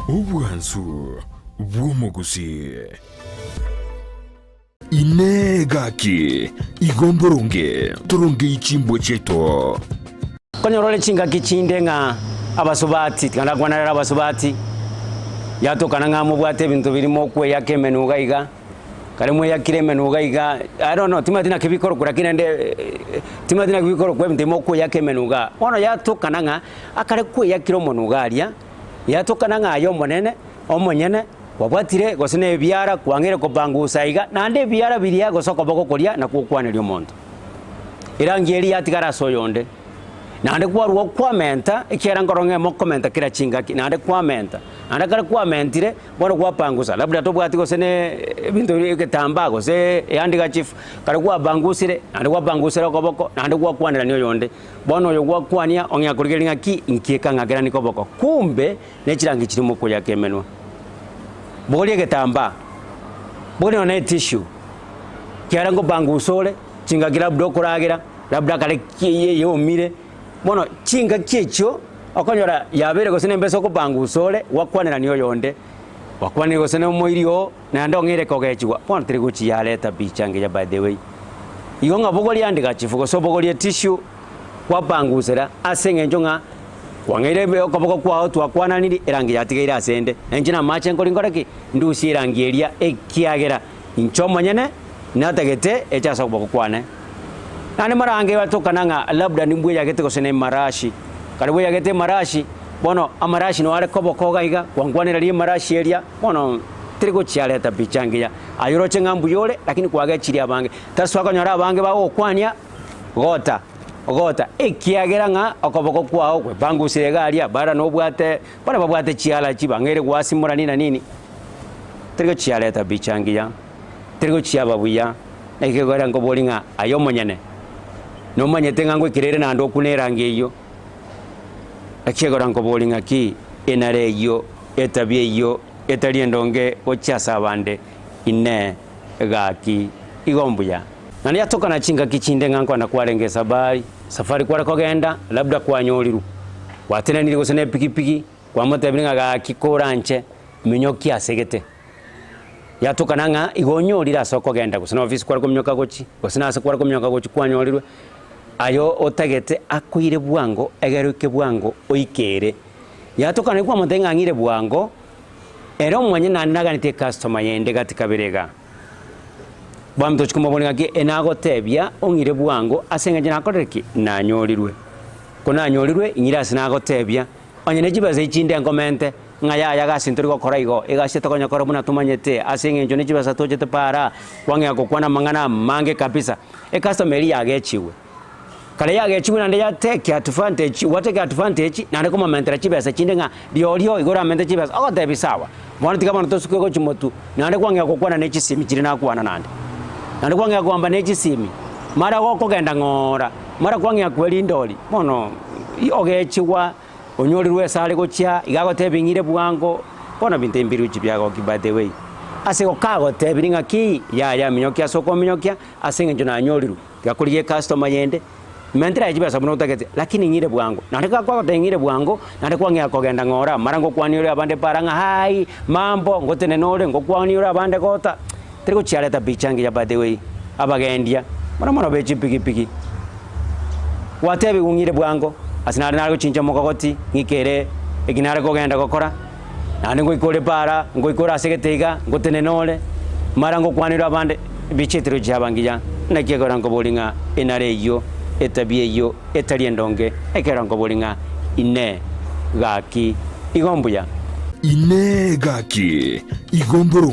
Obwansu bw'omogusii. Inee gaki, igo mboronge torongei chimbwa chiaito? Konyora ore chingaki chinde ng'a abasubati, tiga ndakwane rero abasubati, yatokana ng'a mobwate ebinto biria mokweyaka emenwa iga iga, kare mweyakire emenwa iga iga, I don't know timanyeti naki bikorokwa lakini rende timanyeti naki bikorokwa ebinto ebi mokweyaka emenwa igaa. Bono yatokana ng'a akare kweyakire omonwa iga aria, yatokana ng'a aye omonene, omonyene, kwabwatire gose na ebiara kwang'eire kobangusa iga, naende ebiara biria gose okoboko koria nakwo okwaneria omonto. Erangi eria yatigara ase oyonde, naende kwarua okwamenta, ekiagera nkorora ng'a mokomenta kera chingaki, naende kwamenta, naende ekero kwamentire, bono kwapangusa, labda tobwati gose na ebinto biria egetambaa gose ehandkerchief, kare kwabangusire, naende kwabangusera okoboko, naende gwakwanerania oyonde. Bono oyo gwakwania ong'ea korigereria ng'a ki, nki ekang'akerania koboko, kumbe ne chirangi chiria mokoyaka emenwa. Bogoria egetambaa, bogoria nonya na etissue, kiagera ngopangusa ore, chingaki labda okoragera, labda akare ki eyomire, bono chingaki echio okonyora yabeire gose na embesa okopangusa ore, gwakwanerania oyonde, gwakwanire gose na omoiri oo, naende ong'eire kogechigwa, bono teri gochi yareta picha engiya by the way. Igo ng'a bogoria handkerchief gose obogorie etissue, kwapangusera ase eng'encho ng'a kwang'eire okoboko kwao twakwananiri erangi yatigaire ase 'nde, na inche namache nkori nkore ki? Ndusie erangi eria ekiagera inche omonyene natagete eche ase okoboko kwane. Naende mara ange batokana ng'a labda nimbweyagete gose ne emarashi, kare bweyagete emarashi, bono amarashi noo are koboko iga iga, kwankwanera rimarashi eria, bono teri gochiareta picha engiya. Aye oroche ng'a mbuya ore, lakini kwagechirie abange. Tari okonyora abange bagokwania. Gota, gota, ekiagera ng'a okoboko kwao kwebangusire iga aria, bara nobwate, baria babwate chialachi bang'eire gwasimora nini na nini, teri gochiareta picha engiya, teri gochiaba buya, naki kegora nkobori ng'a aye omonyene, nomanyete ng'a ngoikerere naende okune erangi eyio, naki kegora nkobori ng'aki enara eyio, etabia eyio etari endonge gochia ase abande, inee, gaki, igo mbuya. Naende yatokana chingaki chinde ng'a nkwana kwarenge esabari, safari kware kogenda, labda kwanyorirwe, gwatenenire gose ne epikipiki, kwamotebirie ng'a gaki koranche minyokia ase gete. Yatokana ng'a igo onyorire ase okogenda gose na ofisi kware kominyoka gochia, gose na ase kware kominyoka gochia kwanyorirwe, aye otagete akoire bwango egere oike bwango oike ere. Yatokana kwamotebia ng'a ng'ire bwango, ere omonyene naende naganetie ecustomer yende gati kabere igaa. Bono tochia komoboria ng'aki, Enagotebia ong'ire bwango ase engencho nakorire ki? Nanyorirwe. Ko nanyorirwe, ing'ire ase nagotebia, onye ne chibesa echi chinde nkomente, ng'a yaya gasi ntori gokora igo, egasi tokonyekora buna tomanyete, ase eng'encho ne chibesa tochete para, kwang'ea gokwana amang'ana amange kabisa. Ecustomer eria yagechigwe. Kare yagechigwe naende ya take advantage, gwa take advantage, naende komomentera chibesa chinde ng'a riorio igo oramente chibesa, ogotebi sawa, bono tiga bono tosuke gochia motwe, naende kwang'ea gokwana ne chisimi chiria nakwana naende. Naende kwang'ea koamba ne chisimi, mara gokogenda ng'oora, mara kwang'ea kwerindori, bono ogechigwa, onyorirwe ase are gochia, iga agotebi ng'ire bwango, bono ebinto ebi mbiruchi biagokia by the way. Ase igo kagotebiri ng'aki, yaya minyokia ase okominyokia, ase eng'encho nanyorirwe. Tiga korigia ecustomer yende, mentera aye chibesa buna otagete, lakini ng'ire bwango. Naende gakwagotebia ng'ire bwango, naende kwang'ea kogenda ng'ora, mara ngokwanie ore abande para ng'a haai, mambo, ngotenene ore, ngokwanie ore abande gota, teri gochiareta picha engiya by the way, abagendia, mono mono be chipikipiki. Gwatebiwu ng'ire bwango, ase nare nare gochincha omokogoti, ng'ike ere eki nare kogenda gokora, naende ngoika ore para, ngoika ore ase egete iga, ngotenene ore, mara ngokwanere abande, ebicha etari gochiaba ngiya, naki ekero nkoboria ng'a enara eyio, etabia eyio etari endonge, ekero nkoboria ng'a Inee! Gaki, igo mbuya? Inee! Gaki, igo mboronge?